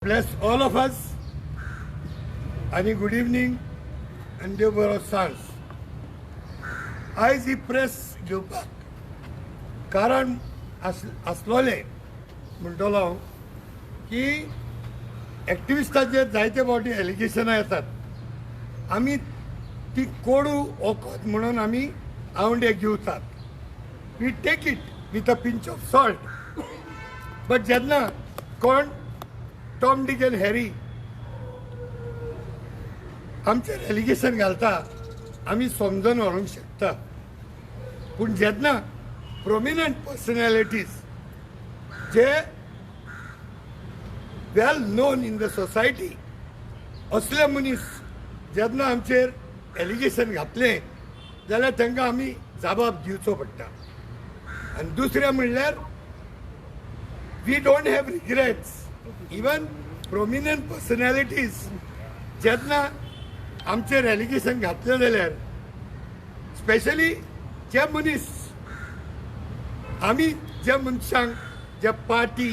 Bless all of us आनी good evening आनी देव बरो सांज. आयज ही प्रेस घेवपाक कारण आसलोलें म्हणटलो हांव की एक्टिविस्टाचेर जायते फावटी एलिगेशनां येतात. आमी ती कोडू वखद म्हणून आमी आवंडे घेवतात. We take it with a pinch of salt. But जेन्ना कोण टॉम डिक एंड हॅरी आमचेर एलिगेशन घालता, आमी समजून व्हरूंक शकता. पूण जेन्ना प्रोमिनंट पर्सनॅलिटीज जे well known in the society असले मनीस जेन्ना आमचेर एलिगेशन घातलें जाल्यार तांकां आमी जाबाब दिवचो पडटा. आनी दुसरें म्हणल्यार we don't have regrets. Even prominent personalities जेन्ना आमचेर एलिगेशन घातलें जाल्यार, स्पेशली जे मनीस आमी ज्या मनशांक ज्या पार्टी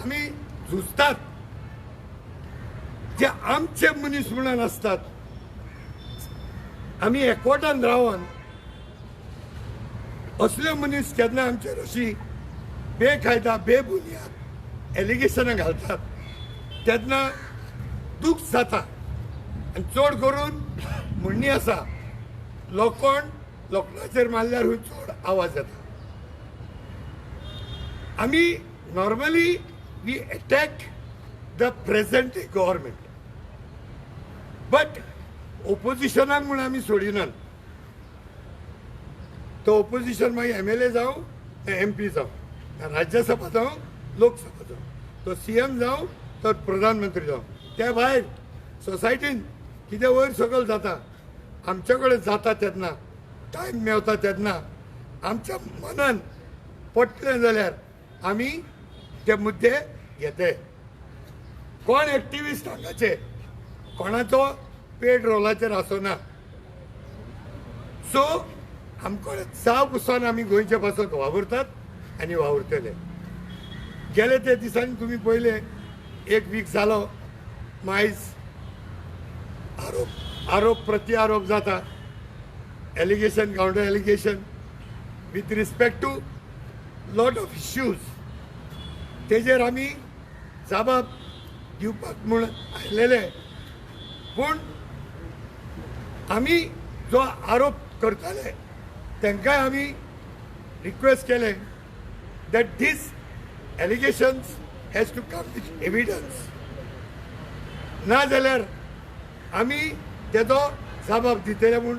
आमी झुजतात, जे आमचे मनीस म्हणून आसतात, आमी एकवटान रावन असले मनीस केन्ना आमचेर अशी बेकायदा बेबुनियाद एलिगेशनां घालतात तेन्ना दूख जाता. आनी चड करून म्हणणी आसा, लोखण लोखणाचेर मारल्यार हूंय चड आवाज येता. आमी normally we attack the present government, but ओपोजिशनाक म्हूण आमी सोडिनात. तो ओपोजिशन मागीर एमएलए जावं, एमपी जावं, राज्यसभा जावं, लोकसभा जावं, तो सीएम जावं, तो प्रधानमंत्री जावं, त्या भायर सोसायटीन कितें वयर सकयल जाता, आमचे कडेन जाता तेन्ना टायम मेवता तेन्ना आमच्या मनान पटलें जाल्यार आमी ते मुद्दे घेते. कोण एक्टिविस्ट हांगाचे कोणाचो पेड रोलाचेर आसना. सो आमकां जाव पसून आमी गोंयचे पासत वावुरतात आनी वावुरतले. गेले ते दिसांनी तुमी पळयले, एक वीक जालो मायज आरोप आरोप प्रति आरोप जाता, allegation counter allegation with respect to lot of issues. तेजेर आमी जाबाब दिवपाक म्हूण आयलेले. पूण आमी जो आरोप करताले तांकांय आमी रिक्वेस्ट केलें that these allegations has to come with evidence, ना जाल्यार आमी तेजो जबाब दितले म्हूण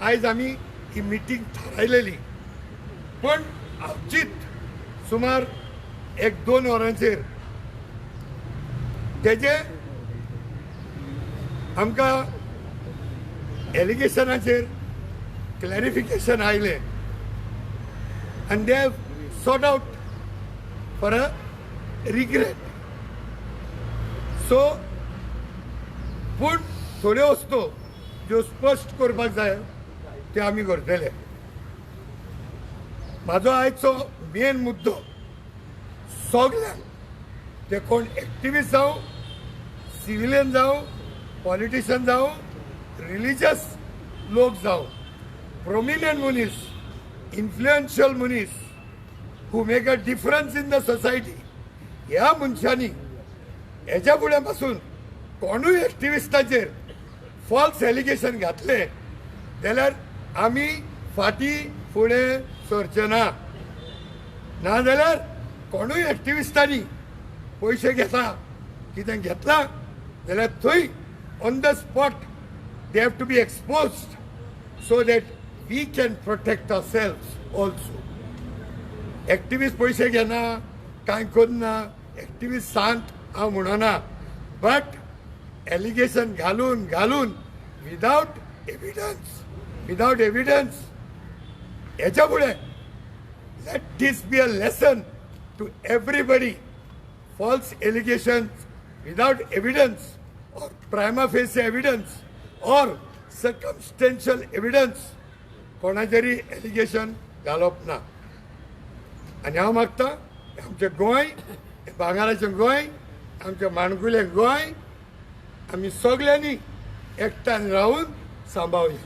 आयज आमी ही मिटींग थारायलेली. पूण अवचीत सुमार 1-2 वरांचेर तेजे आमकां एलिगेशनाचेर क्लॅरिफिकेशन आयलें आनी they sort out for a regret. So पूण थोड्यो वस्तू ज्यो स्पश्ट करपाक जाय त्यो आमी करतले. म्हाजो आयचो मेन मुद्दो सगल्यांक, ते कोण एक्टिविस्ट जावं, सिविलियन जावं, पॉलिटिशियन जावं, रिलिजियस लोक जावं, प्रोमिनंट मनीस, इन्फ्लुएन्शियल मनीस who make a difference in the society, ह्या मनशांनी हेच्या फुडें पासून कोणूय एक्टिविस्टाचेर फॉल्स एलिगेशन घातले जाल्यार आमी फाटीं फुडें सरचे ना. नाजाल्यार कोणूय एक्टिविस्टांनी पयशे घेता कितें घेतलां जाल्यार थंय on the spot they have to be exposed so that we can protect ourselves also. Activist पयशे घेना, कांय करना, एक्टिविस्ट शांत हांव म्हणना, बट एलिगेशन घालून घालून विदावट एविडन्स, विदावट एविडन्स हेच्या फुडें let this be a lesson to everybody. False allegations without evidence or prima facie evidence or circumstantial evidence कोणाचेरी allegation घालप ना. आनी हांव मागता आमचें गोंय भांगराचें गोंय आमच्या माणकुलें गोंय आमी सगल्यांनी एकठांय रावन सांबाळया.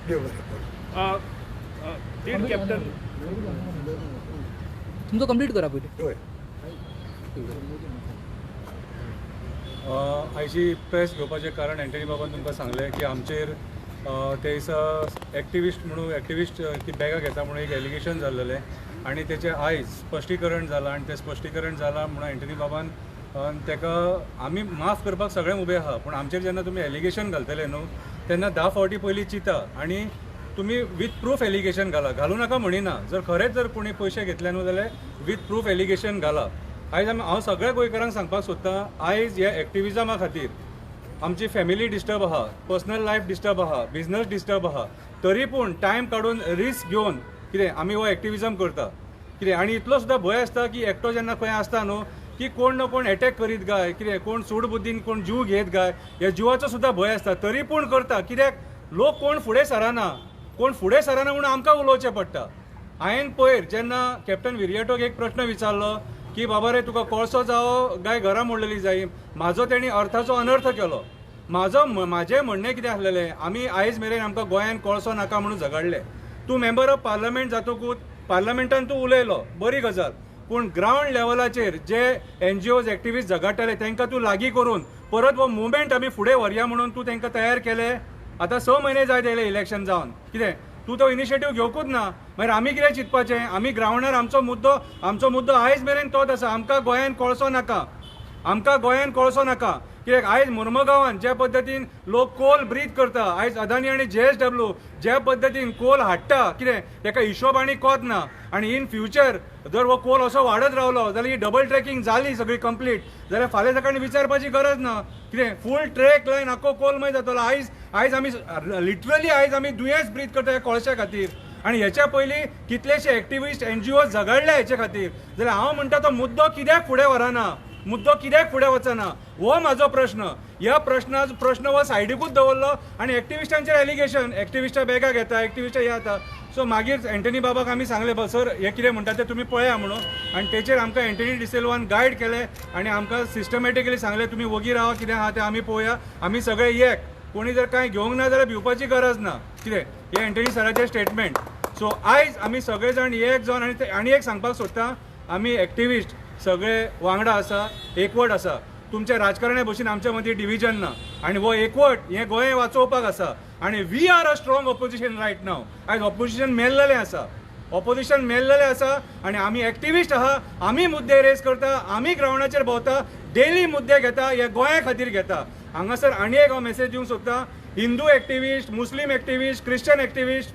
देव बरें करूं. कॅप्टन तुमचो कंप्लीट करा पयलीं. हय. आयची प्रेस घेवपाचें कारण एंटनी बाबान तुमकां सांगलें की आमचेर ते दिसा एक्टिविस्ट म्हणून एक्टिविस्ट ती बॅगां घेता म्हणून एक एलिगेशन जाल्लेलें आनी तेचें आयज स्पश्टीकरण जालां आनी तें स्पश्टीकरण जालां म्हणून एंटनी बाबान तेका आमी माफ करपाक सगळें उबे आहा, पूण आमचेर जेन्ना तुमी एलिगेशन घालतले न्हू तेन्ना 10 फावटी पयलीं चिंता आनी तुमी विथ प्रूफ एलिगेशन घाला. घालूं नाका म्हणिना, जर खरेंच जर कोणी पयशे घेतले न्हू जाल्यार विथ प्रूफ एलिगेशन घाला. आयज आमी हांव सगळ्या गोंयकारांक सांगपाक सोदतां, आयज ह्या एक्टिविजमा खातीर आमची फॅमिली डिस्टर्ब आहा, पर्सनल लायफ डिस्टर्ब आहा, बिजनस डिस्टर्ब आहा, तरी पूण टायम काडून रिस्क घेवन कितें आमी हो एक्टिविजम करता कितें. आनी इतलो सुद्दां भंय आसता की एकटो जेन्ना खंय आसता न्हू की कोण ना कोण एटॅक करीत काय कितें, कोण सूड बुद्दीन कोण जीव घेत काय, ह्या जिवाचो सुद्दां भंय आसता, तरी पूण करता. कित्याक लोक कोण फुडें सरना, कोण फुडें सरना म्हणून आमकां उलोवचें पडटा. हांवें पयर जेन्ना कॅप्टन विरियाटोक एक प्रश्न विचारलो की बाबा रे तुका कोळसो जावो काय घरां मोडलेली जाय, म्हाजो तेणी अर्थाचो अनर्थ केलो. म्हाजो म्हाजें म्हणणें कितें आसलेलें, आमी आयज मेरेन आमकां गोंयान कोळसो नाका म्हणून झगडले. तूं मेंबर ऑफ पार्लमेंट जातकूच पार्लमेंटान तूं उलयलो, बरी गजाल, पूण ग्रावंड लेवलाचेर जे एनजीओज एक्टिविस्ट झगडटाले तांकां तूं लागीं करून परत हो मुवमेंट आमी फुडें व्हरया म्हणून तूं तांकां तयार केले. आतां 6 म्हयने जायत येयले इलेक्शन जावन, कितें तूं तो इनिशिएटीव घेवकूच ना. मागीर आमी कितें चिंतपाचें? आमी ग्रावंडार आमचो मुद्दो आयज मेरेन तोच आसा, आमकां गोंयान कोळसो नाका, आमकां गोंयान कोळसो नाका. कित्याक आयज मुर्मगांवान ज्या पद्दतीन लोक कोल ब्रीद करता, आयज अदानी आनी JSW ज्या पद्दतीन कोल हाडटा कितें तेका हिशोब आनी कोत ना. आनी इन फ्युचर जर हो कोल असो वाडत रावलो जाल्यार ही डबल ट्रॅकिंग जाली सगळी कंप्लीट जाल्यार फाल्यां सकाळीं विचारपाची गरज ना कितें फूल ट्रॅक लायन आख्खो कोलमय जातलो. आयज आयज आमी लिटरली आयज आमी दुयेंस ब्रीद करता ह्या कोळश्या खातीर. आनी हेच्या पयलीं कितलेशे एक्टिविस्ट NGO झगडले हेचे खातीर. जाल्यार हांव म्हणटा तो मुद्दो कित्याक फुडें व्हरना, मुद्दो कित्याक फुडें वचना, हो म्हाजो प्रश्न. ह्या प्रश्न हो सायडीकूच दवरलो आनी एक्टिविस्टांचेर एलिगेशन, एक्टिविस्टा बॅगां घेता, एक्टिविस्टा हे जाता. सो मागीर एंटनी बाबाक आमी सांगलें, सर हे कितें म्हणटा तें तुमी पळया म्हणून, आनी तेचेर आमकां एंटनी डिसिल्वान गायड केलें आनी आमकां सिस्टमॅटिकली सांगलें तुमी वोगी रावा, कितें आहा तें आमी पळोवया, आमी सगळे एक, कोणी जर कांय घेवंक ना जाल्यार भिवपाची गरज ना कितें, हें एंटनी सराचें स्टेटमेंट. सो आयज आमी सगळे जाण एक जावन आनी एक सांगपाक सोदता, आमी एक्टिविस्ट सगळे वांगडा आसा, एकवट आसा. तुमच्या राजकारण्या भशेन आमच्या मदीं डिविजन ना आनी हो एकवट हें गोंय वाचोवपाक आसा. आनी we are a strong opposition right now. आयज ऑपोजिशन मेल्लेलें आसा, ऑपोजिशन मेल्लेलें आसा आनी आमी एक्टिविस्ट आहा, आमी मुद्दे रेज करता, आमी ग्रावंडाचेर भोंवता, डेली मुद्दे घेता, हे गोंया खातीर घेता. हांगासर आनी एक हांव मेसेज दिवंक सोदता, Hindu activist, Muslim activist, Christian activist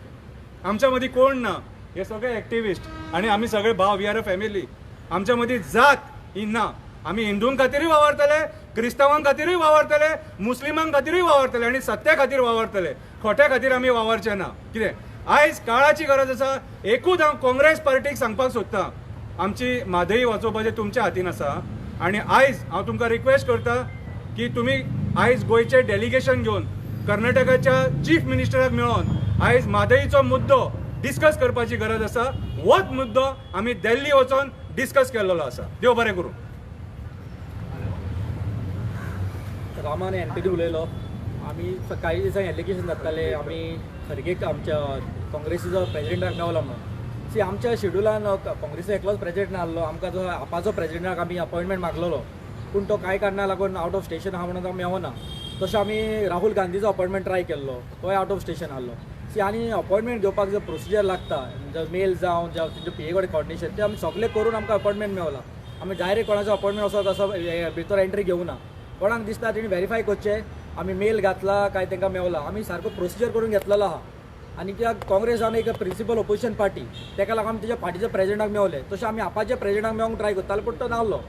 आमच्या मदीं कोण ना, हे सगळे एक्टिविस्ट आनी आमी सगळे भाव, we are a family. आमच्या मदीं जात ही ना, आमी हिंदूं खातीरूय वावरतले, क्रिस्तांवां खातीरूय वावरतले, मुस्लिमां खातीरूय वावरतले आनी सत्या खातीर वावरतले, खोट्या खातीर आमी वावरचे ना. कितें आयज काळाची गरज आसा. एकूच हांव काँग्रेस पार्टीक सांगपाक सोदता, आमची म्हादई वाचोवपाचें तुमच्या हातीन आसा आनी आयज हांव तुमकां रिक्वेस्ट करता की तुमी आयज गोंयचें डेलिगेशन घेवन कर्नाटकाच्या चीफ मिनिस्टराक मेळोन आयज म्हादईचो मुद्दो डिस्कस करपाची गरज आसा. होच मुद्दो आमी दिल्ली वचोन डिस्कस केल्लो आसा. देव बरें करूं. रामान एंटनी उलयलो, आमी काही दिसांनी एलिगेशन जाताले, आमी खरगेक आमच्या काँग्रेसीचो प्रेजिडेंटाक मेवलो म्हणून. सी आमच्या शेड्युलान काँग्रेसीचो एकलोच प्रेजिडेंट नासलो, आमकां जो आपाचो प्रेजिडेंटाक आमी अपॉयंटमेंट मागलेलो, पूण तो कांय कारणां लागून आवट ऑफ स्टेशन आहा म्हणून मेवना. तशें आमी राहुल गांधीचो अपॉयंटमेंट ट्राय केल्लो, तोय आवट ऑफ स्टेशन आहलो. सी आनी अपॉयंटमेंट घेवपाक जो प्रोसिजर लागता, मेल जावं जावं तेंचे पी ए कडेन कॉर्डिनेशन, तें आमी सगळें करून आमकां अपॉयंटमेंट मेवला. आमी डायरेक्ट कोणाचो अपॉयंटमेंट वचत असो भितर एंट्री घेवना. कोणाक दिसता तेणी वेरीफाय करचें, आमी मेल घातला काय तांकां मेवला, आमी सारको प्रोसिजर करून घेतलेलो आहा. आनी कित्याक काँग्रेस जावन एक प्रिंसिपल ऑपोजिशन पार्टी, ताका लागून आमी तेच्या पार्टीच्या प्रेजिडेंटाक मेवले. तशें आमी आपाच्या प्रेजिडेंटाक मेवंक ट्राय करताले, पूण तो नासलो.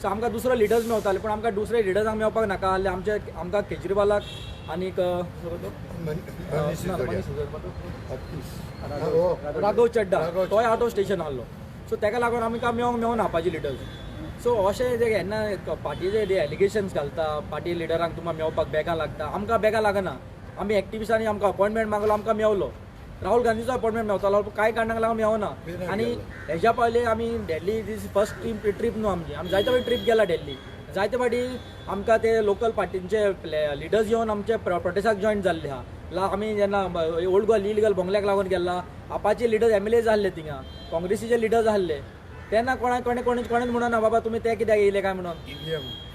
सो आमकां दुसरो लिडर्स मेवताले, पूण आमकां दुसरे लिडर्सांक मेवपाक नाका आहले. आमचे आमकां केजरीवालाक आनीक राघव चड्डा तोय आवट ऑफ स्टेशन आहलो. सो ताका लागून आमकां मेवंक मेवना आपाचे लिडर्स. सो अशें जे जेन्ना पार्टीचे जे एलिगेशन्स घालता, पार्टी लिडरांक तुमकां मेवपाक बॅगां लागता, आमकां बॅगां लागना. आमी एक्टिविस्टांनी आमकां अपॉयंटमेंट मागलो, आमकां मेवलो. राहुल गांधीचो अपॉयंटमेंट मेवतालो, कांय कारणाक लागून मेवना. आनी हेज्या पयलीं आमी दिल्ली, दीस फर्स्ट ट्रीप न्हू आमची, आमी जायते फावटी ट्रीप गेला दिल्ली. जायते फावटी आमकां ते लोकल पार्टींचे लिडर्स येवन आमचे प्रोटेस्टाक जॉयन जाल्ले आहा. आमी जेन्ना ओल्ड गोवा इलिगल बंगल्याक लागून गेला, आपाचे लिडर्स MLA जाल्ले, थिंगा काँग्रेसीचे लिडर्स आहले, तेन्ना कोणाक कोणें कोणें कोणेंच म्हणना बाबा तुमी ते कित्याक येयले काय म्हणून,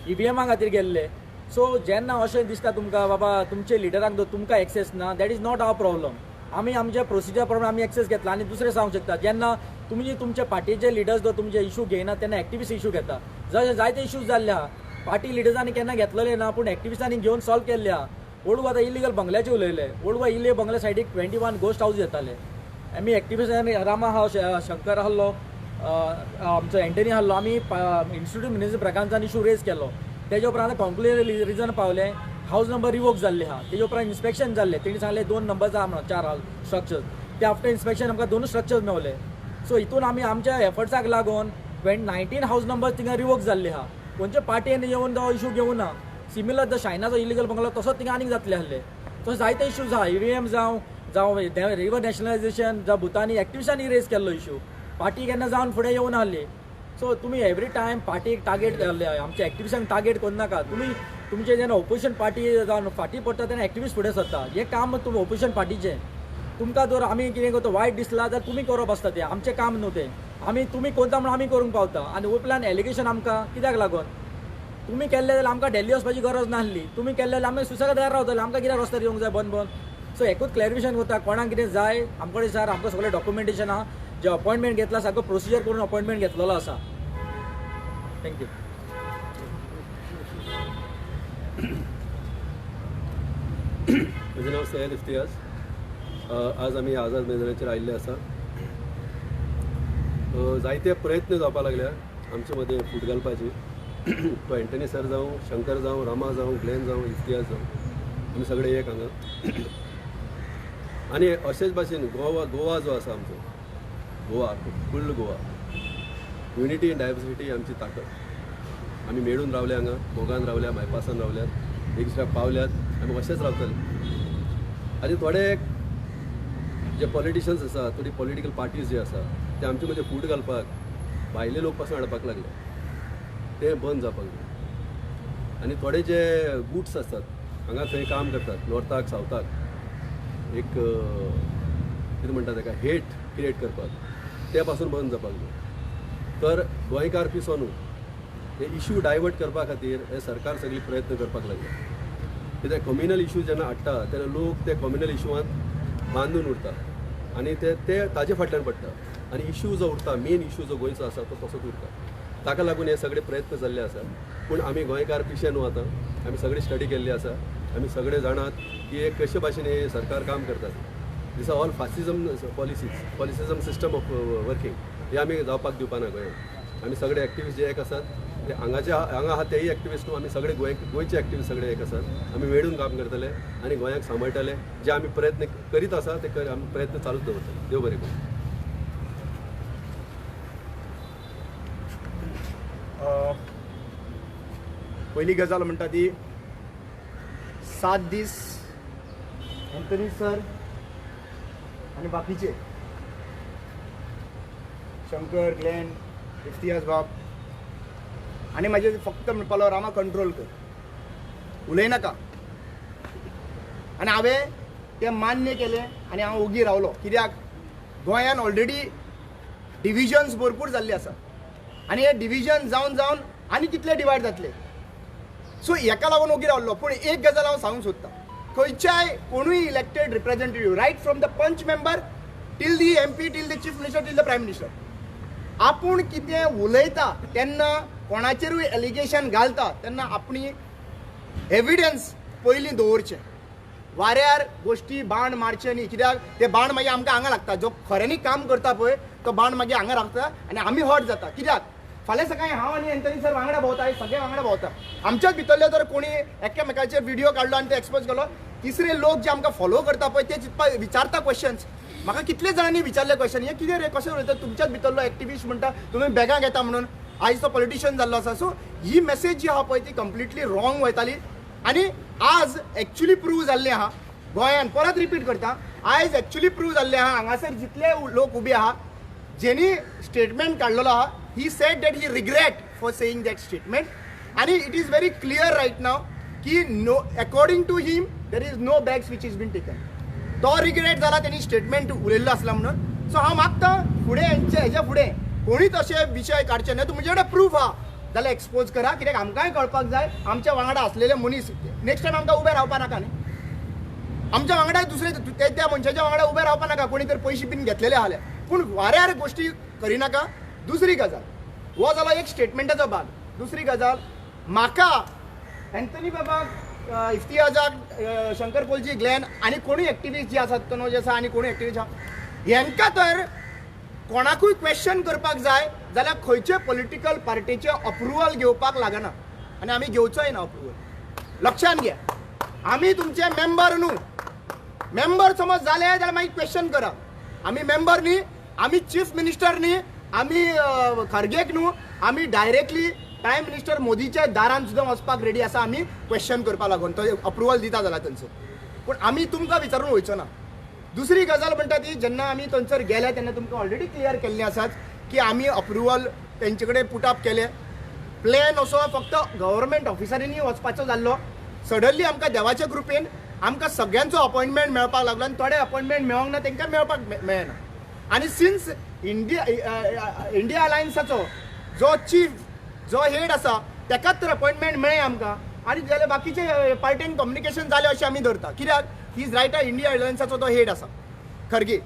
EVMा खातीर गेल्ले. सो जेन्ना अशें दिसता तुमकां बाबा तुमचे लिडरांक तुमकां एक्सेस ना, that is not our problem. आमी आमच्या प्रोसिजर प्रमाणे आमी एक्सेस घेतला. आनी दुसरें सांगूंक शकता, जेन्ना तुमी तुमच्या पार्टीचे लिडर्स जर तुमचे इशू घेयना तेन्ना एक्टिविस्ट इशू घेता. जशे जायते इश्यूज जाल्ले आहा, पार्टी लिडर्सांनी केन्ना घेतलेले ना, पूण एक्टिविस्टांनी घेवन सॉल्व केल्ले आहा. ओल्ड गोवा आतां इलिगल बंगल्याचे उलयले, ओल्ड गोवा इलिगल बंगल्या सायडीक 21 गोस्ट हावज येताले. आमी एक्टिविस्टांनी, रामा आहा, शंकर आहलो, आमचो एंटनी आहलो, आमी इन्स्टिट्यूट मिनिस्टर ब्रागांजान इशू रेज केलो. तेजे उपरांत कॉन्क्लुजन रिजन पावले, हावज नंबर रिवोक जाल्ले आहा. तेजे उपरांत इन्स्पेक्शन जाल्लें, तेणी सांगलें 2 नंबर्स आहा म्हणून, 4 स्ट्रक्चर्स. ते आफ्टर इन्स्पेक्शन आमकां 2 स्ट्रक्चर्स मेवले. सो हितून आमी आमच्या एफर्ट्साक लागून 19 हावज नंबर्स थिंगा रिवोक जाल्ले आहा. खंयच्या पार्टीन येवन तो इशू घेवना. सिमिलर the शायनाचो इलिगल बंगलो तसोच थिंगा आनीक जातले आहले. तसो जायते इश्यूज आहा, EVM जावं जावं रिवर नॅशनलायझेशन जावं भुतानी एक्टिविस्टांनी रेज केल्लो इशू, पार्टी केन्ना जावन फुडें येवन आहली. सो तुमी एवरी टायम पार्टीक टार्गेट, आमच्या एक्टिविस्टांक टार्गेट करनाका. तुमी तुमचे जेन्ना ओपोजिशन पार्टी जावन फाटीं पडटा तेन्ना एक्टिविस्ट फुडें सरता. हें काम तुमी ओपोजिशन पार्टीचें. तुमकां जर आमी कितें करता वायट दिसलां जाल्यार तुमी करप आसता, तें आमचें काम न्हू तें. आमी तुमी करता म्हणून आमी करूंक पावता. आनी उपरांत एलिगेशन आमकां कित्याक लागून तुमी केल्लें जाल्यार आमकां दिल्ली वचपाची गरज नासली, तुमी केल्लें जाल्यार आमी सुसेगाद रावतले, आमकां कित्याक रस्त्यार येवंक जाय बंद बंद. सो एकूच क्लॅरिफिकेशन करता, कोणाक कितें जाय आमचे कडेन सर, आमकां सगळें डॉक्युमेंटेशन आहा, जे अपॉयंटमेंट घेतला सारको प्रोसिजर करून अपॉयंटमेंट घेतलेलो आसा. Thank you. म्हजें नांव सैयद इफ्तियाज. आज आमी आझाद मैदानाचेर आयिल्ले आसा. जायते प्रयत्न जावपाक लागल्या आमचे मदें फूट घालपाची. तो एंटनी सर जावं, शंकर जावं, रामा जावं, ग्लेन जावं, इफ्तियाज जावं, आमी सगळे एक हांगा. आनी अशेंच भाशेन गोवा गोवा जो आसा आमचो, Goa full Goa, unity in diversity आमची ताकद. आमी मेळून रावले हांगा, मोगान रावल्या, बायपासान रावल्यात, एक दुसऱ्याक पावल्यात, आमी अशेंच रावतले. आनी थोडे जे पॉलिटिशन्स आसा, थोडी पॉलिटिकल पार्टीज जे आसा, ते आमचे मदीं फूट घालपाक भायले लोक पासून हाडपाक लागले, ते बंद जावपाक जाय. आनी थोडे जे गुट्स आसतात हांगा थंय काम करतात, नॉर्थाक सावथाक, एक कितें म्हणटा ताका, हेट क्रिएट करपाक, ते पासून बंद जावपाक जाय. तर गोंयकार पिसो न्हू, हे इशू डायवर्ट करपा खातीर हे सरकार सगळी प्रयत्न करपाक लागले. कित्याक कम्युनल इशू जेन्ना हाडटा तेन्ना लोक ते कम्युनल इशूवांत बांदून उरता आनी ते ते ताजे फाटल्यान पडटा आनी इशू जो उरता, मेन इशू जो गोंयचो आसा तो तसोच उरता. ताका लागून हे सगळे प्रयत्न जाल्ले आसा. पूण आमी गोंयकार पिशे न्हू, आतां आमी सगळी स्टडी केल्ली आसा, आमी सगळे जाणात की हे कशे भाशेन हे सरकार काम करतात. This are all fascism policies, fascism system of working, हे आमी जावपाक दिवपा ना गोंयांत. आमी सगळे एक्टिविस्ट जे एक आसात ते हांगाचे हांगा आहा तेय एक्टिविस्ट न्हू, आमी सगळे गोंयचे एक्टिविस्ट सगळे एक आसात. आमी मेळून काम करतले आनी गोंयाक सांबाळटले. जे आमी प्रयत्न करीत आसा ते आमी प्रयत्न चालूच दवरतले. देव बरें करूं. पयली गजाल म्हणटा ती 7 दीस एंथनी सर आनी बाकीचे शंकर, ग्लेन, इफ्तियाज बाब आनी म्हाजे फक्त म्हणपालो रामा कंट्रोल कर, उलयनाका. आनी हांवें तें मान्य केलें आनी हांव ओगी रावलो. कित्याक गोंयान ऑलरेडी डिविजन्स भरपूर जाल्ले आसा आनी हे डिविजन जावन जावन आनी कितले डिवायड जातले. सो हेका लागून ओगी रावलो. पूण एक गजाल हांव सांगूंक सोदतां, खंयच्याय कोणूय elected representative, right from the panch member till the MP, till the chief minister, till the prime minister, आपूण कितें उलयता तेन्ना कोणाचेरूय एलिगेशन घालता तेन्ना आपणी एविडन्स पयलीं दवरचें. वाऱ्यार गोश्टी बाण मारचे न्ही, कित्याक ते बाण मागीर आमकां हांगा लागता. जो खऱ्यांनी काम करता पळय तो बाण मागीर हांगा लागता आनी आमी हर्ट जाता. कित्याक फाल्यां सकाळी हांव आनी एंथनी सर वांगडा भोंवता, सगळे वांगडा भोंवता, आमच्याच भितरले जर कोणी एकामेकाचेर व्हिडिओ काडलो आनी ते एक्सपोज केलो, तिसरे लोक जे आमकां फॉलो करता पळय ते चिंतपा विचारता क्वेश्चन्स. म्हाका कितले जाणांनी विचारले क्वेश्चन, हे कितें रे कशें उलयता, तुमच्याच भितरलो एक्टिविस्ट म्हणटा तुमी बॅगां घेता म्हणून, आयज तो पॉलिटिशियन जाल्लो आसा. सो ही मॅसेज जी आहा पळय ती कंप्लिटली रॉंग वयताली आनी आज एक्चुली प्रूव जाल्लें आहा गोंयान. परत रिपीट करता, आयज एक्चुली प्रूव जाल्लें आहा. हांगासर जितले लोक उबे आहा जेणी स्टेटमेंट काडलेलो आहा, he said that he regret for saying that statement. आनी it is very clear right now की no, according to him there is no bags which is been taken. तो रिग्रेट जाला तेणी स्टेटमेंट उलयल्लो आसला म्हणून. सो हांव मागता फुडें हेच्या फुडें कोणीच अशे विशय काडचे न्हय. तुमचे कडेन प्रूफ आहा जाल्यार एक्सपोज करा, कित्याक आमकांय कळपाक जाय आमच्या वांगडा आसलेले मनीस नेक्स्ट टायम आमकां उबे रावपा नाका न्ही. आमच्या वांगडा दुसरे त्या मनशाच्या वांगडा उबे रावपा नाका, कोणी तर पयशे बीन घेतलेले आसले. पूण वाऱ्यार गोश्टी करिनाका. दुसरी गजाल, हो जालो एक स्टेटमेंटाचो भाग. दुसरी गजाल, म्हाका एंथनी बाबाक, इफ्तियाजाक, शंकर पोलजी, ग्लॅन आनी कोणूय एक्टिविस्ट जे आसात, तनोज आसा आनी कोणूय एक्टिविस्ट आसा, हेंकां तर कोणाकूय क्वेश्चन करपाक जाय जाल्यार खंयचे पॉलिटिकल पार्टीचें अप्रुवल घेवपाक लागना, आनी आमी घेवचोय ना अप्रुवल. लक्षांत घे, आमी तुमचे मेंबर न्हू. मेंबर समज जाले जाल्यार मागीर क्वेश्चन करा. आमी मेंबर न्ही, आमी चीफ मिनिस्टर न्ही, आमी खरगेक न्हू, आमी डायरेक्टली प्रायम मिनिस्टर मोदीच्या दारान सुद्दां वचपाक रेडी आसा आमी क्वेश्चन करपाक लागून, तो अप्रुवल दिता जाल्यार थंयसर. पूण आमी तुमकां विचारून वयचो ना. दुसरी गजाल म्हणटा ती, जेन्ना आमी थंयसर गेले तेन्ना तुमकां ऑलरेडी क्लियर केल्लें आसाच की आमी अप्रुवल तेंचे कडेन पुटअप केलें. प्लॅन असो फक्त गव्हर्मेंट ऑफिसरांनी वचपाचो जाल्लो. सडनली आमकां देवाच्या कृपेन आमकां सगळ्यांचो अपॉयंटमेंट मेळपाक लागलो आनी थोडे अपॉयंटमेंट मेळोंक ना तांकां मेळपाक मेळना. आनी सिन्स इंडिया अलायन्साचो जो चीफ, जो हेड आसा ताकाच तर अपॉयंटमेंट मेळ्ळें आमकां, आनी जाल्यार बाकीचे पार्टीन कम्युनिकेशन जालें अशें आमी धरता, कित्याक he is right India अलायन्साचो तो हेड आसा खरगे.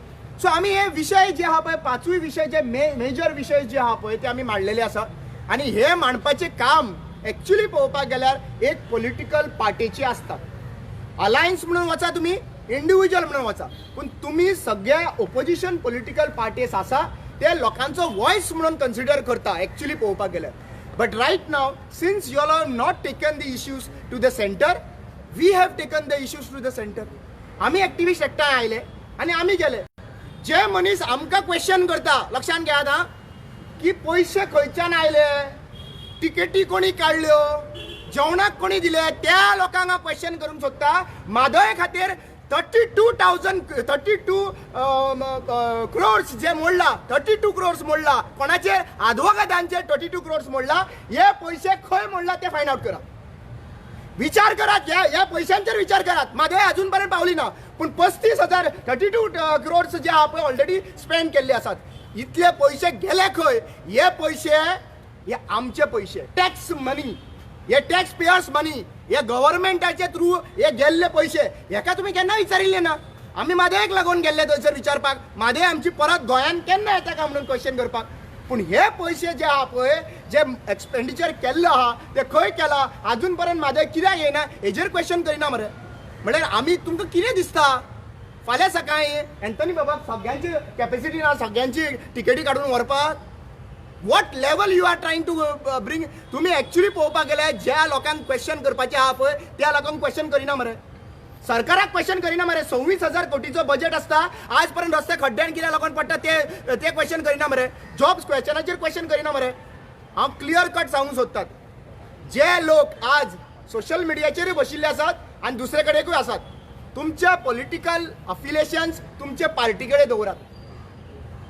सो आमी हे विशय जे आहा पळय, पांचूय विशय जे मेजर विशय जे आहा पळय ते आमी मांडलेले आसा. आनी हे मांडपाचें काम एक्चुली पळोवपाक गेल्यार एक पॉलिटिकल पार्टीची आसता. अलायन्स म्हणून वचा तुमी, इंडिविज्युअल म्हणून वचा, पूण तुमी सगळ्या ओपोजिशन पॉलिटिकल पार्टीज आसा ते लोकांचो वॉयस म्हणून कन्सिडर करता एक्चुली पळोवपाक गेल्यार. But right now since you all have not taken the issues to the centre, we have taken the issues to the centre. आमी एक्टिविस्ट एकठांय आयले आनी आमी गेले. जे मनीस आमकां क्वेश्चन करता, लक्षांत घेयात आं, की पयशे खंयच्यान आयले, टिकेटी कोणी काडल्यो, जेवणाक कोणी दिले, त्या लोकांक हांव क्वेश्चन करूंक सोदता. म्हादय खातीर 32 क्रोर्स जे मोडला, 32 क्रोर्स मोडला कोणाचेर, आदवोगादांचेर 32 क्रोर्स मोडला. हे पयशे खंय मोडला ते फायंड आवट करात, विचार करात, ह्या पयशांचेर विचार करात. म्हादय अजून पर्यंत पावली ना, पूण 35,000 32 क्रोर्स जे आहा पळय ऑलरेडी स्पेंड केल्ले आसात. इतले पयशे गेले खंय? हे पयशे हे आमचे पयशे, टॅक्स मनी, हे टॅक्स पेयर्स मनी, हे गव्हर्मेंटाचे थ्रू हे गेल्ले पयशे. हेका तुमी केन्ना विचारिल्ले ना. आमी म्हादयक लागून गेल्ले थंयसर विचारपाक, म्हादय आमची परत गोंयांत केन्ना येता काय म्हणून क्वेश्चन करपाक. पूण हे पयशे जे आहा पळय, जे एक्सपेंडिचर केल्लो आहा ते खंय केला, आजून पर्यंत म्हादय कित्याक येयना हेजेर क्वेश्चन करिना मरे. म्हणल्यार आमी तुमकां कितें दिसता फाल्यां सकाळीं एंथनी बाबाक सगळ्यांची कॅपेसिटी ना सगळ्यांची टिकेटी काडून व्हरपाक? What level you are trying to bring? तुमी एक्चुली पळोवपाक गेल्यार ज्या लोकांक क्वेश्चन करपाचें आहा पळय त्या लोकांक क्वेश्चन करिना मरे, सरकाराक क्वेश्चन करिना मरे. 26,000 कोटीचो बजेट आसता, आज पर्यंत रस्ते खड्ड्यान कित्याक लोकांक पडटा ते क्वेश्चन करिना मरे, जॉब्स क्वेश्चनाचेर क्वेश्चन करिना मरे. हांव क्लियर कट सांगूंक सोदतात, जे लोक आज सोशल मिडियाचेरूय बशिल्ले आसात आनी दुसरे कडेकूय आसात, तुमचे पॉलिटिकल अफिलिएशन्स तुमचे पार्टी कडेन दवरात,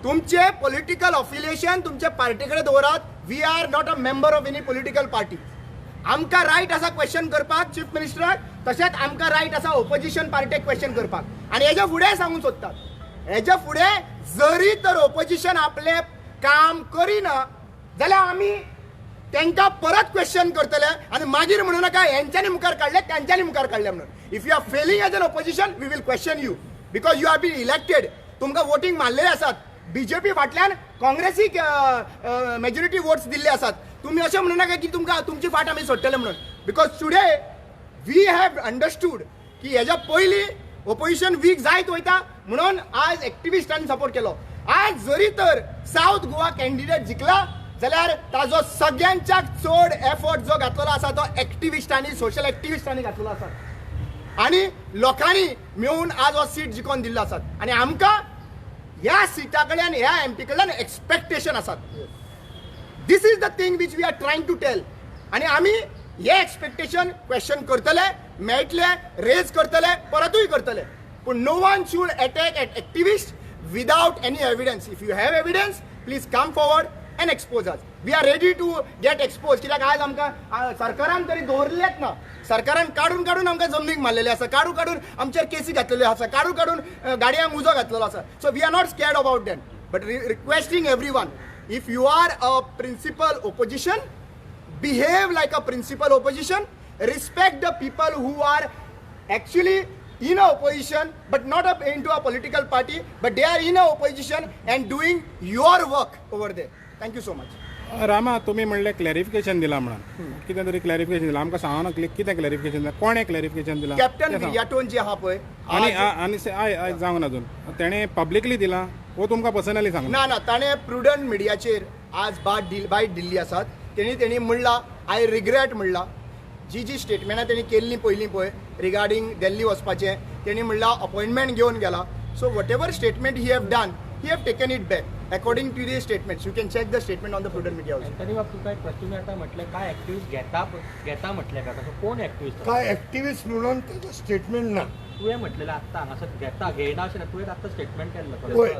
तुमचे पॉलिटिकल अफिलिएशन तुमचे पार्टी कडेन दवरात. We are not a member of any political party. आमकां रायट आसा क्वेश्चन करपाक चीफ मिनिस्टराक, तशेंच आमकां रायट आसा ओपोजिशन पार्टीक क्वेश्चन करपाक. आनी हेज्या फुडें सांगूंक सोदतात, हेज्या फुडें जरी तर ओपोजिशन आपलें काम करिना जाल्यार आमी तांकां परत क्वेश्चन करतले आनी मागीर म्हणू नाका हेंच्यांनी मुखार काडले तेंच्यांनी मुखार काडले म्हणून. If you are failing as an opposition, we will question you because you are been elected. तुमकां वोटींग मारलेले आसात, बीजेपी फाटल्यान काँग्रेसीक मेजॉरिटी वोट्स दिल्ले आसात. तुमी अशें म्हणू नाका की तुमकां तुमची फाट आमी सोडटले म्हणून, because today we have understood की हेज्या पयलीं ओपोजिशन वीक जायत वयता म्हणून आज एक्टिविस्टांनी सपोर्ट केलो. आज जरी तर सावथ गोवा कॅन्डिडेट जिखला जाल्यार ताजो सगळ्यांच्याक चड एफर्ट जो घातलेलो आसा तो एक्टिविस्टांनी, सोशल एक्टिविस्टांनी घातलेलो आसा आनी लोकांनी मेळून आज हो सीट जिखोवन दिल्लो आसात. आनी आमकां ह्या सिटा कडल्यान, ह्या एमपी कडल्यान एक्सपेक्टेशन आसात. This is the thing which we are trying to tell. आनी आमी हे एक्सपेक्टेशन क्वेश्चन करतले, मेळटले, रेज करतले, परतूय करतले. पूण no one should attack at activist without any evidence. If you have evidence, please come forward and expose us. We are ready to get expose. कित्याक आयज आमकां सरकारान तरी दवरलेच ना. सरकारान काडून काडून आमकां जमनीक मारलेले आसा, काडून काडून आमचेर केसी घातलेल्यो आसा, काडून काडून गाडयांक उजो घातलेलो आसा. So we are not scared about them, but requesting every one, if you are a principal opposition, behave like a principal opposition, respect the people who are actually in a opposition but not up into a political party, but they are in a opposition and doing your work over there. Thank you so much. Rama, तुम्ही म्हणले clarification दिला म्हणून, कितें तरी clarification दिलां आमकां सांगना कितें क्लॅरिफिकेशन दिलां, कोणें क्लॅरिफिकेशन दिलां? कॅप्टन विरियाटोन जे आहा पळय, आनी आनी आयज जावंक ना अजून तेणें पब्लिकली दिलां वो तुमकां पर्सनली सांगलां? ना ना, ताणें प्रुडंट मिडियाचेर आज बायट दिल्ली आसात. तेणी म्हणलां I regret म्हणलां. जी जी स्टेटमेंटां तेणी केल्लीं पयलीं पळय रिगार्डींग दिल्ली वचपाचें, तेणी म्हणलां अपॉयंटमेंट घेवन गेला. So whatever statement he have done, he have taken it back according to the statements. You can check the statement on the Prudent media also. Antony बाब, तुका एक प्रश्न, तुमी आतां म्हटलें काय एक्टिविस्ट घेता म्हटलें काय, तसो कोण एक्टिविस्ट? काय एक्टिविस्ट म्हणून ताजो स्टेटमेंट ना. तुवें म्हटलेलें आत्तां हांगासर घेता घेयना अशें ना, तुवें आत्तां स्टेटमेंट केल्लें. पळय,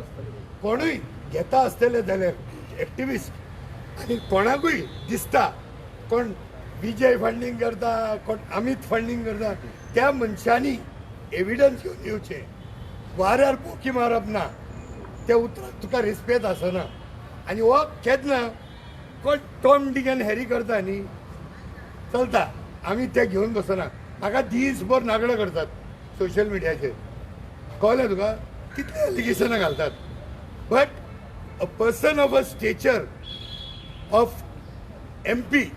कोणूय घेता आसतले जाल्यार एक्टिविस्ट आनी कोणाकूय दिसता कोण विजय फंडींग करता, कोण अमित फंडींग करता, त्या मनशांनी एविडन्स घेवन येवचें. वाऱ्यार पोकी मारप ना, त्या उतराक तुका रिस्पेद आसना. आनी हो केन्ना कोण टॉम डिक आनी हॅरी करता न्ही, चलता, आमी ते घेवन बसना. म्हाका दीसभर नागडो करतात सोशल मिडियाचेर, कळ्ळें तुका, कितले एलिगेशनां घालतात. But a person of a stature of MP,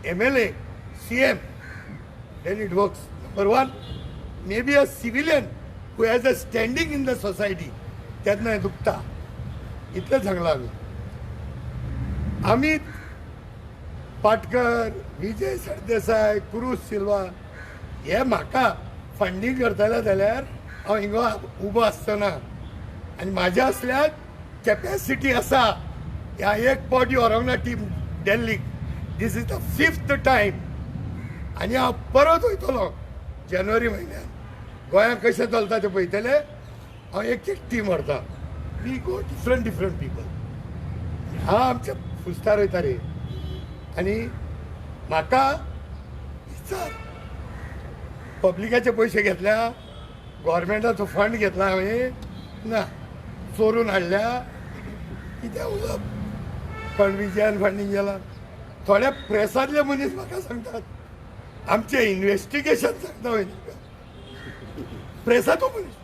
MLA, CM, then it works. Number one, maybe a civilian who has a standing in the society, तेन्ना हें दुखता. इतलें सांगलां आमी. अमित पाटकर, विजय सरदेसाय, क्रूज सिल्वा हे म्हाका फंडींग करतले जाल्यार हांव हिंगा उबो आसचो ना. आनी म्हाज्या असल्याक कॅपॅसिटी आसा. ह्या एक पावटी व्हरूंक ना टीम दिल्लीक. This is the 5th time. आनी हांव परत वयतलो जानेवारी म्हयन्यान. गोंयांत कशें चलता तें पळयतले. हांव एक एक टीम व्हरता. We go different different people. हांव आमच्या फुस्तार वयता रे. आनी म्हाका विचार, पब्लिकाचे पयशे घेतल्या, गोवोरमेंटाचो फंड घेतला हांवें ना, चोरून हाडल्या, कितें उलोवप. पण विजयान फंडींग केलां. थोड्या प्रेसांतले मनीस म्हाका सांगतात आमचें इन्वेस्टिगेशन सांगता वय प्रेसाचो मनीस,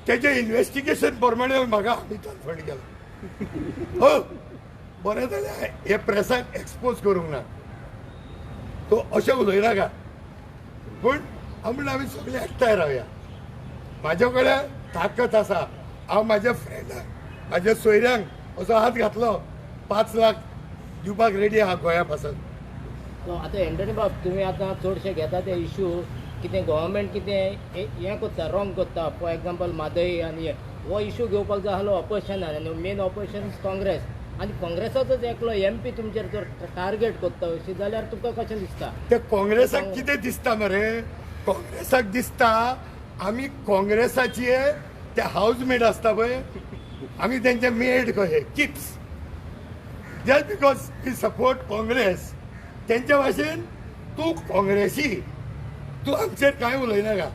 तेजें इन्वेस्टिगेशन प्रमाणे म्हाका अमितान फंड केला. हो बरें जालें हे प्रेसाक एक्सपोज करूंक ना, तो अशें उलयनाका. पूण हांव म्हणलें आमी सगळे एकठांय रावया. म्हाज्या कडेन ताकत आसा. हांव म्हाज्या फ्रेंडांक, म्हाज्या सोयऱ्यांक असो हात घातलो, 5 लाख दिवपाक रेडी आहा गोंया पासत. आतां एंटनी बाब, तुमी आतां चडशे घेता ते इशू कितें गव्हर्मेंट कितें हें करता, रॉंग करता. फॉर एग्जाम्पल म्हादय आनी हो इशू घेवपाक जाय आहलो ऑपोजिशनान, आनी मेन ऑपोजिशन is Congress. आनी काँग्रेसाचोच एकलो एम पी तुमचेर जर टार्गेट करता अशें जाल्यार तुमकां कशें दिसता? ते काँग्रेसाक कितें दिसता मरे, काँग्रेसाक दिसता आमी काँग्रेसाचे ते हावज मेड आसता पळय, आमी तेंचे मेड कशे keeps. Just because we support Congress, तेंच्या भाशेन तूं काँग्रेसी, तूं आमचेर कांय उलयनाका.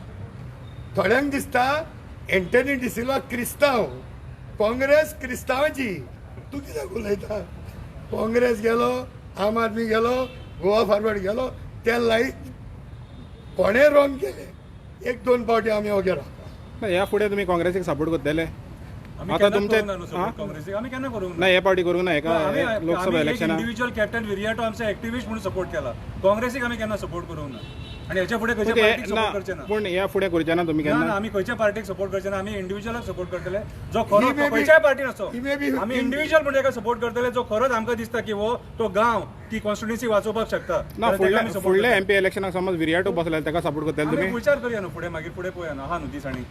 थोड्यांक दिसता एंटनी डिसिल्वा क्रिस्तांव, काँग्रेस क्रिस्तांवाची, तूं कित्याक उलयता? काँग्रेस गेलो, आम आदमी गेलो, गोवा फॉरवर्ड गेलो, ते लायक कोणें रॉंग केलें. 1-2 पावटी आमी ओगे रावता. ह्या फुडें तुमी काँग्रेसीक सपोर्ट करतले? आतां तुमचे काँग्रेसीक आमी केन्ना करूंक ना, हे पावटी करूंक ना. एका लोकसभा इलेक्शनाक इंडिव्हिज्युअल कॅप्टन विरियाटो आमचे एक्टिविस्ट म्हणून सपोर्ट केला, काँग्रेसीक आमी केन्ना सपोर्ट करूंक ना. आनी हेच्या फुडें खंयच्या पार्टीक सपोर्ट करचे ना. पूण ह्या फुडें करचे ना तुमी केन्ना? आमी खंयच्या पार्टीक सपोर्ट करचे ना, आमी इंडिव्हिज्युअलाक सपोर्ट करतले जो खरो खंयच्याय पार्टीन आसो. आमी इंडिव्हिज्युअल म्हणून एका सपोर्ट करतले जो खरोच आमकां दिसता की हो तो गांव ती कॉन्स्टिट्युएन्सी वाचोवपाक शकता. ना, फुडल्या एमपी इलेक्शनाक समज विरियाटो बसले ताका सपोर्ट करतले तुमी? विचार करूया न्हू फुडें, मागीर फुडें पळोवया न्हू. आहा न्हू दिसांनी.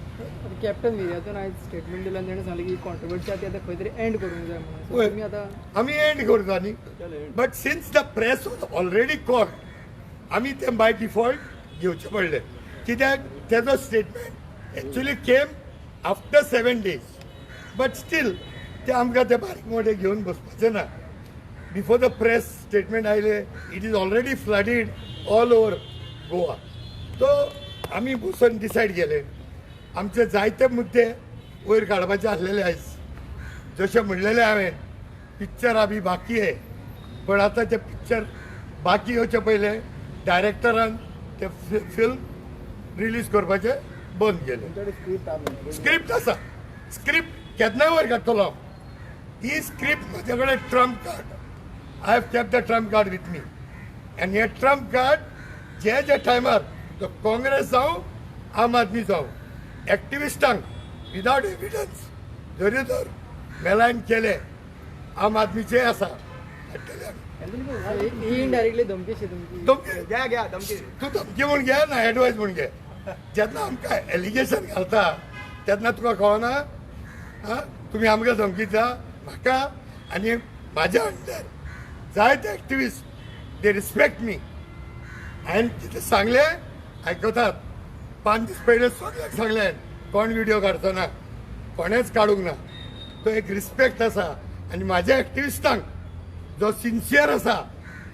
कॅप्टन विरियातोन आयज स्टेटमेंट दिला आनी ताणें सांगलें की कॉन्ट्रोवर्सी आसा ती आतां खंय तरी एंड करूंक जाय म्हणून. तुमी आतां आमी एंड करता न्ही, but since the press was already caught, आमी तें बाय डिफॉल्ट घेवचें पडलें. कित्याक तेजो statement Actually came after 7 days, but still ते आमकां ते बारीक मोठे घेवन बसपाचें ना. बिफोर the press statement आयले, it is already flooded all over Goa. तो आमी बसून डिसायड केले आमचे जायते मुद्दे वयर काडपाचे आसलेले आयज. जशें म्हणलेलें हांवें, पिक्चर आमी बाकी आहे, पण आतां ते पिक्चर बाकी येवचे पयलें डायरेक्टरान ते फिल्म रिलीज करपाचें बंद केलें. स्क्रिप्ट आसा, स्क्रिप्ट केन्नाय वयर काडटलो हांव. ही स्क्रिप्ट म्हजे कडेन trump card, I have kept the trump card with me. आनी हे ट्रम्प कार्ड जे जे टायमार तो काँग्रेस जावं आम आदमी जावं एक्टिविस्टांक विदावट एविडन्स जरी तर मेलायन केले आम आदमीचे आसा हाडटले आमी. ही इनडायरेक्टली धमकी तुमची. धमकी घ्या घ्या धमकी, तूं धमकी म्हूण घे ना एडवायस म्हूण घे. जेन्ना आमकां एलिगेशन घालता तेन्ना तुका कळना आं तुमी आमकां धमकी दिता. म्हाका आनी म्हाज्या अंडर जायते एक्टिविस्ट they respect मी. हांवें कितें सांगलें आयकतात. 5 दीस पयलें सगळ्यांक सांगलें कोण विडियो काडचो ना, कोणेंच काडूंक ना. तो एक रिस्पेक्ट आसा. आनी म्हाज्या एक्टिविस्टांक जो सिन्सियर आसा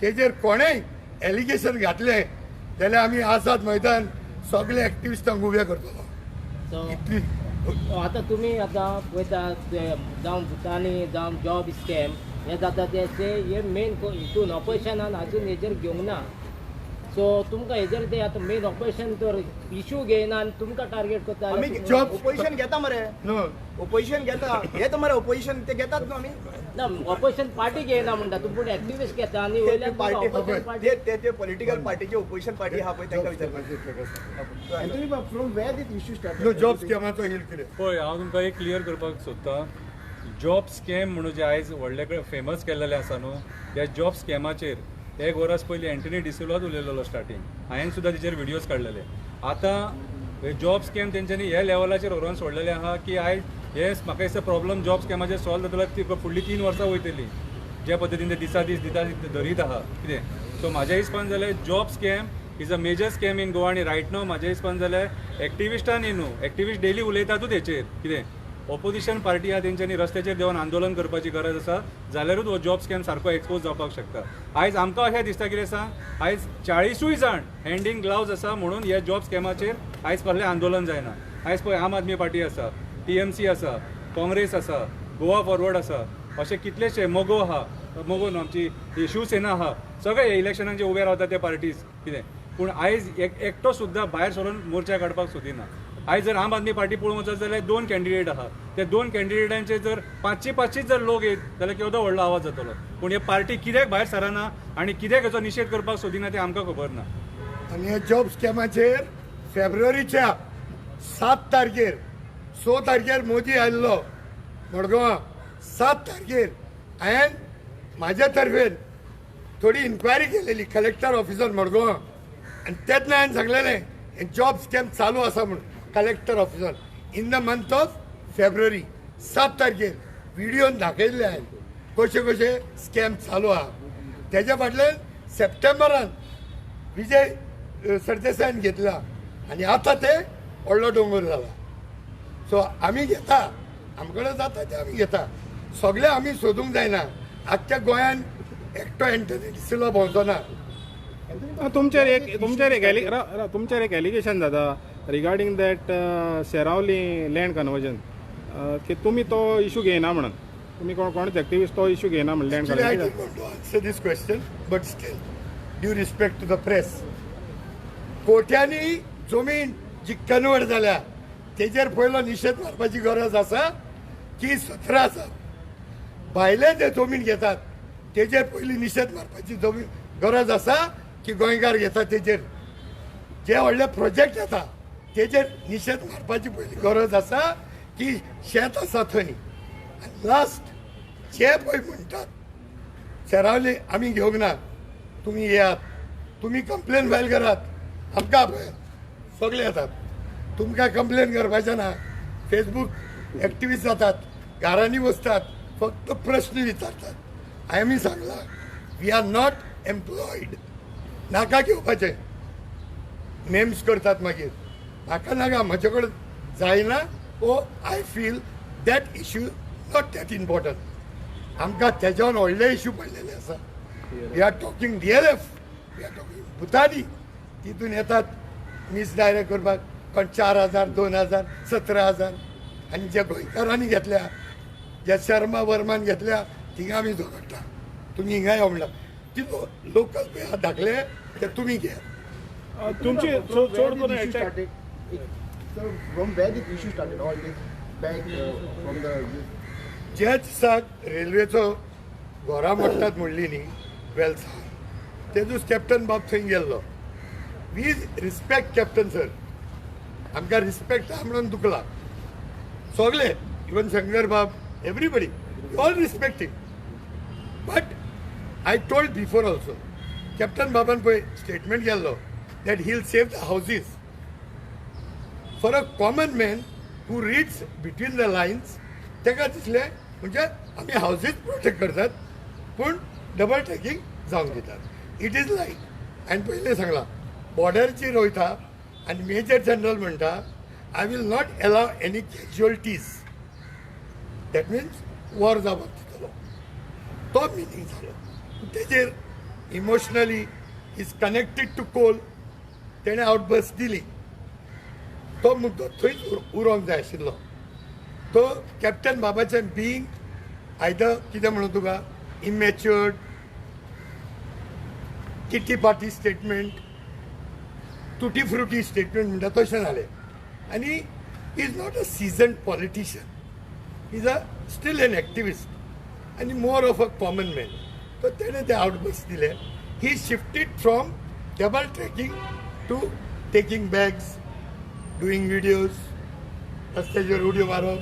तेजेर कोणेंय एलिगेशन घातलें जाल्यार आमी आझाद मैदान सगळे एक्टिविस्टांक उबे करतलो. इतली आतां तुमी आतां पळयता जावं भुतानी जावं जॉब स्कॅम हें जाता ते हे मेन हितून ऑपोजिशनान आजून हेजेर घेवंक ना. सो तुमकां हेजेर ते आतां मेन ऑपोजिशन तर इशू घेयना आनी तुमकां टार्गेट करता. आमी जॉब ओपोजिशन घेता मरे, ओपोजिशन घेता, घेता मरे ओपोजिशन ते घेतात न्हू आमी. ना ऑपोजिशन पार्टी घेयना म्हणटा तूं, पूण एक्टिविस्ट घेता आनी वयल्यान पार्टी ते ते पॉलिटिकल पार्टीचे ओपोजिशन पार्टी आहा पळय तांकां विचारपाक. From where this issue start? Job स्कॅमाचो hill कितें पळय, हांव तुमकां एक क्लियर करपाक सोदतां. जॉब स्कॅम म्हणून जे आयज व्हडले कडेन फेमस केल्लेले आसा न्हू, ह्या जॉब स्कॅमाचेर एक वरस पयलीं एंटनी डिसिल्वाच उलयलेलो स्टार्टींग, हांवें सुद्दां तेचेर विडियोज काडलेले. आतां जॉब स्कॅम तेंच्यांनी ह्या लेवलाचेर व्हरोन सोडलेले आहा की आयज हे म्हाका दिसता प्रॉब्लम जॉब स्कॅमाचेर सॉल्व जातलो ती फुडली 3 वर्सां वयतली ज्या पद्दतीन ते दिसा दीस दिता धरीत आहा कितें. सो म्हाज्या हिसपान जाल्यार job scam is a major scam in Goa. आनी रायट now म्हाज्या हिसपान जाल्यार एक्टिविस्टांनी न्हू, एक्टिविस्ट डेली उलयतातूच हेचेर कितें. ऑपोजिशन पार्टी आहा तेंच्यांनी रस्त्याचेर देंवन आंदोलन करपाची गरज आसा, जाल्यारूच हो जॉब स्कॅम सारको एक्सपोज जावपाक शकता. आयज आमकां अशें दिसता कितें सांग, आयज 40 जाण हँड इन ग्लावज आसा म्हणून ह्या जॉब स्कॅमाचेर आयज कसलें आंदोलन जायना. आयज पळय आम आदमी पार्टी आसा, TMC आसा, काँग्रेस आसा, गोवा फॉरवर्ड आसा, अशे कितलेशे मगो आहा, मगो न्हू आमची शिवसेना आहा, सगळे इलेक्शनांचे उबे रावता ते पार्टीज कितें. पूण आयज एकटो सुद्दां भायर सरून मोर्चा काडपाक सोदिना. आयज जर आम आदमी पार्टी पळोवंक वचत जाल्यार 2 कॅन्डिडेट आहा, त्या 2 कॅन्डिडेटांचे जर 500-500 जर लोक येत जाल्यार केदो व्हडलो आवाज जातलो. पूण हे पार्टी कित्याक भायर सरना आनी कित्याक हेचो निशेध करपाक सोदिना तें आमकां खबर ना. आनी ह्या जॉब स्कॅमाचेर फेब्रुवारीच्या 7 तारखेर 6 तारखेर मोदी आयिल्लो मडगांवां. 7 तारखेर हांवें म्हाज्या तर्फेन थोडी इन्क्वायरी केलेली कलेक्टर ऑफिसर मडगांवां, आनी तेन्ना हांवें सांगलेलें हे जॉब स्कॅम चालू आसा म्हूण collector officer in the month of February 7 तारखेर विडियोन दाखयल्ले हांवें कशे कशे स्कॅम चालू आहा. तेज्या फाटल्यान सप्टेंबरान विजय सरदेसायान घेतला आनी आतां ते व्हडलो दोंगर जाला. सो आमी घेता, आमकडे जाता ते आमी घेता, सगळे आमी सोदूंक जायना. आख्ख्या गोंयान एकटो एंटनी डिसिल्वा भोंवचो ना. तुमचेर एक एलिगेशन जाता regarding that Seraulim land conversion, की तुमी तो इशू घेयना म्हणून, तुमी कोणच एक्टिविस्ट तो इशू घेयना म्हणून land conversion. I don't want to answer this question, but still due respect to the press, कोट्यांनी जमीन जी कन्वर्ट जाल्या तेजेर पयलो निशेध मारपाची गरज आसा की 17 आसा भायले जे जमीन घेतात तेजेर पयली निशेध मारपाची जमीन गरज आसा की गोंयकार घेतात तेजेर जे व्हडले प्रोजेक्ट येता तेजेर निशेध मारपाची पयली गरज आसा की शेत आसा थंय. आनी लास्ट जे पळय म्हणटात सेरावली आमी घेवंक ना, तुमी येयात, तुमी कंप्लेन फायल करात, आमकां आपयात, सगळे येतात. तुमकां कंप्लेन करपाचें ना. फेसबूक एक्टिविस्ट जातात, घरांनी बसतात, फक्त प्रश्न विचारतात. हांवें सांगलां we are not employed, नाका घेवपाचें. नेम्स करतात मागीर म्हाका नाका, म्हजे कडेन जायना ओ I feel that issue not that important. आमकां तेज्यान व्हडले इशू पडलेले आसा. We are talking DLF, we are talking Bhutani, तितून येतात मिसडायरेक्ट करपाक कोण 4,000, 2,000, 17,000. आनी ज्या गोंयकारांनी घेतल्या, ज्या शर्मा वर्मान घेतल्या, थिंगा आमी झगडटा. तुमी हिंगा यो म्हणला तितू लोकल पळय धाकले ते तुमी घेयात. तुमचे चड करून attack From where the issue started, all this back from the ज्या दिसाक रेल्वेचो घोरां मोडटात म्हणली न्ही वेल्सा, ते दीस कॅप्टन बाब थंय गेल्लो. We respect captain sir, आमकां रिस्पेक्ट आहा म्हणून दुखला सगळे, इवन शंकर बाब, everybody all respect him. But I told before also, captain बाबान पळय स्टेटमेंट केल्लो that he will save the houses. For a common man who reads between the lines, ताका दिसलें म्हणजे आमी हावजीस प्रोटेक्ट करतात पूण डबल ट्रॅकिंग जावंक दितात. It is like हांवें पयलें सांगलां, बॉर्डरचेर वयता आनी मेजर जनरल म्हणटा I will not allow any casualties, that means war जावपाक दितलो, तो मिनींग जालो. तेजेर emotionally is connected to coal, तेणें आवटबर्स्ट दिली. तो मुद्दो थंयच उरोंक जाय आशिल्लो. तो कॅप्टन बाबाचें बींग आयदर कितें म्हणून तुका immatured, kitty party statement, tutti frutti statement म्हणटा तशें जालें. आनी is not a seasoned politician, is a still an activist आनी more of a common man. तो तेणें ते आवटबर्स्ट दिले. He shifted from double tracking to taking bags, doing videos, रस्त्याचेर उडयो मारप,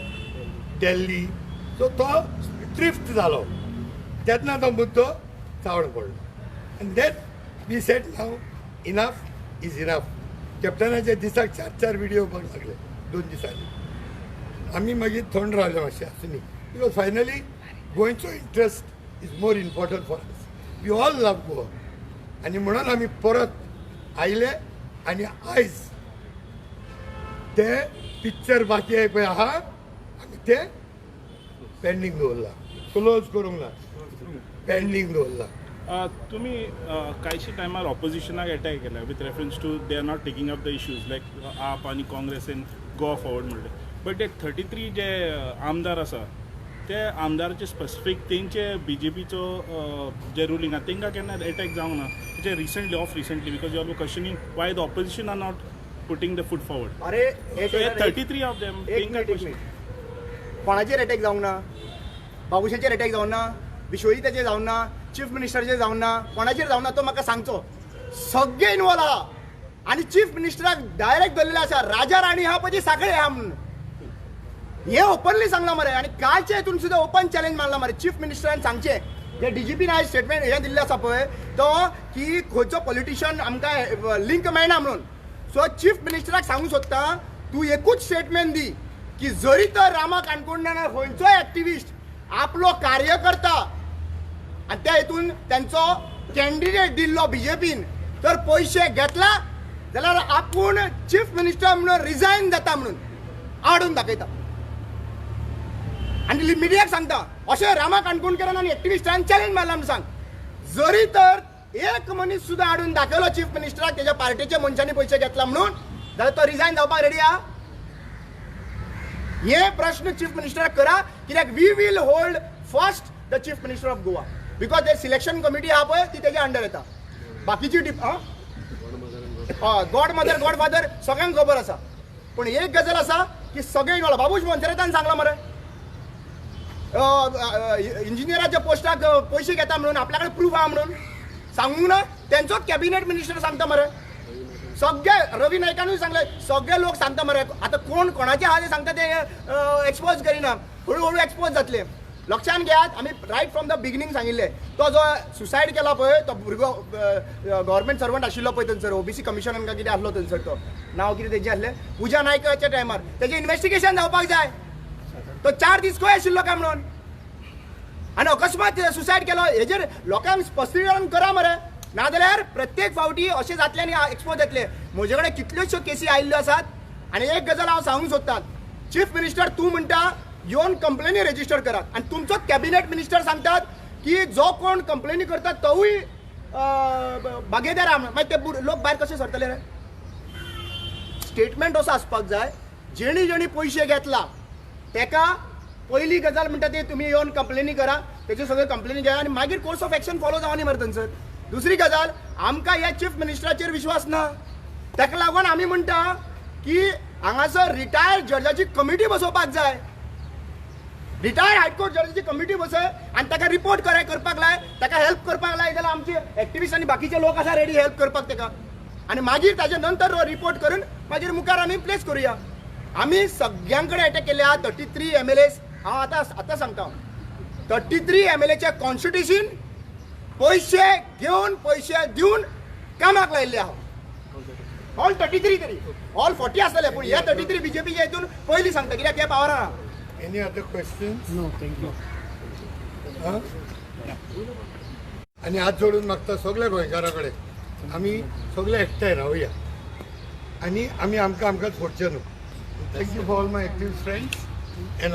दिल्ली. सो तो ड्रिफ्ट जालो तेन्ना तो मुद्दो चावड पडलो. आनी then we said now enough is enough. कॅप्टनाचे दिसाक 4-4 व्हिडियो येवपाक लागले 2 दिसांनी. आमी मागीर थंड रावले मातशें, आसूं न्ही, because finally गोंयचो interest is more important for us. We all love Goa. आनी म्हणून आमी परत आयले. आनी आयज ते पिक्चर बाकी आहे पळय आहा, आमी ते पेंडींग दवरला, क्लोज करूंक ना, पेंडींग दवरला. तुमी कांयशी टायमार ऑपोजिशनाक एटॅक केला with reference to they are not taking up the issues like AAP आनी काँग्रेस इन गोवा फॉरवर्ड म्हणले. बट ते 33 जे आमदार आसा ते आमदाराचे स्पेसिफीक तेंचे बीजेपीचो जे रुलींग आहा तेंकां केन्ना एटॅक जावंक ना. जे recently of recently because you are questioning why the opposition are not putting the foot forward. अरे 33 ऑफ देम एक मिनिट, कोणाचेर एटॅक जावंक ना? बाबुशाचेर एटॅक जावंक ना, विश्वजीताचेर जावंक ना, चीफ मिनिस्टराचेर जावंक ना, कोणाचेर जावंक ना तो म्हाका सांगचो. सगळे इनवॉल्व आहा आनी चीफ मिनिस्टराक डायरेक्ट धरलेलें आसा, राजा राणी आहा पळय ती साखळे आहा म्हणून हे ओपनली सांगलां मरे. आनी कालचे हितून सुद्दां ओपन चॅलेंज मारला मरे चीफ मिनिस्टरान सांगचें. जे डीजीपीन आयज स्टेटमेंट हें दिल्लें आसा पळय तो की खंयचो पॉलिटिशियन आमकां लिंक मेळना म्हणून. सो चीफ मिनिस्टराक सांगूंक सोदता, तूं एकूच स्टेटमेंट दी की जरी तर रामा काणकोणकार खंयचोय एक्टिविस्ट आपलो कार्यकर्ता आनी त्या हितून तेंचो कॅन्डिडेट दिल्लो बीजेपीन तर पयशे घेतला जाल्यार आपूण चीफ मिनिस्टर म्हणून रिजायन जाता म्हणून आडून दाखयता. आनी मिडियाक सांगता अशें रामा काणकोणकारान आनी एक्टिविस्टान चॅलेंज मारला म्हणून सांग. जरी तर एक मनीस सुद्दां हाडून दाखयलो चीफ मिनिस्टराक तेज्या पार्टीच्या मनशांनी पयशे घेतला म्हणून जाल्यार तो रिजायन जावपाक रेडी आहा? हे प्रश्न चीफ मिनिस्टराक करा, कित्याक we will hold first the chief minister of Goa because ते सिलेक्शन कमिटी आहा पळय ती तेज्या अंडर येता. बाकीची गॉड मदर गॉड फादर सगळ्यांक खबर आसा. पूण एक गजाल आसा की सगळे इनवॉल्व. बाबूश मोन्सेरातान सांगला मरे इंजिनियराच्या पोस्टाक पयशे घेता म्हणून आपल्या कडेन प्रूफ आहा म्हणून सांगूंक ना. तेंचोच कॅबिनेट मिनिस्टर सांगता मरे, सगळे रवी नायकानूय सांगले, सगळे लोक सांगता मरे. आतां कोण कोणाचे आहा ते सांगता ते एक्सपोज करिना, हळू हळू एक्सपोज जातले. लक्षान घेयात, आमी रायट फ्रॉम the beginning सांगिल्लें. तो जो सुसायड केला पळय तो भुरगो गव्हर्मेंट सर्वंट आशिल्लो पळय थंयसर, ओबीसी कमिशनान काय कितें आसलो थंयसर, तो नांव कितें तेजें आसलें पुजा नायकाच्या टायमार तेजें इन्वेस्टिगेशन जावपाक जाय. तो 4 दीस खंय आशिल्लो काय म्हणून आनी अकस्मात सुसायड केलो. हेजेर लोकांक स्पश्टीकरण करा मरे, नाजाल्यार प्रत्येक फावटी अशें जातलें आनी एक्सपोज जातलें. म्हजे कडेन कितल्योश्यो केसी आयिल्ल्यो आसात आनी एक गजाल हांव सांगूंक सोदतां, चीफ मिनिस्टर तूं म्हणटा येवन कंप्लेनी रेजिस्टर करात आनी तुमचो कॅबिनेट मिनिस्टर सांगतात की जो कोण कंप्लेनी करता तोवूय भागीदार आहा. मागीर ते लोक भायर कशे सरतले रे? स्टेटमेंट असो आसपाक जाय, जेणी जेणी पयशे घेतला तेका पयली गजाल म्हणटा ती तुमी येवन कंप्लेनी करा, तेच्यो सगळ्यो कंप्लेनी घेया आनी मागीर कोर्स ऑफ एक्शन फॉलो जावनी मरे थंयसर. दुसरी गजाल, आमकां ह्या चीफ मिनिस्टराचेर विश्वास ना, ताका लागून आमी म्हणटा की हांगासर रिटायर्ड जजाची कमिटी बसोवपाक जाय. रिटायर्ड हायकोर्ट जजाची कमिटी बसय आनी ताका रिपोर्ट करपाक लाय, ताका हेल्प करपाक लाय जाल्यार आमचे एक्टिविस्ट आनी बाकीचे लोक आसा रेडी हेल्प करपाक ताका. आनी मागीर ताजे नंतर रिपोर्ट करून मागीर मुखार आमी प्लेस करुया. आमी सगळ्यां कडेन अटॅक केले आहा. 33 MLAs हांव आतां आतां सांगता, 33 MLAच्या कॉन्स्टिट्युशन पयशे घेवन पयशे दिवन कामाक लायिल्ले आहा. ऑल 33 तरी, ऑल 40 आसतले, पूण हे 33 बीजेपीच्या हितून पयलीं सांगता कित्याक ते पावरान आहा. Any other questions? No, thank you. आनी हात जोडून मागता सगल्या गोंयकारां कडेन, आमी सगळे एकठांय रावया आनी आमी आमकां आमकां सोडचें न्हू. Thank you for all my active friends and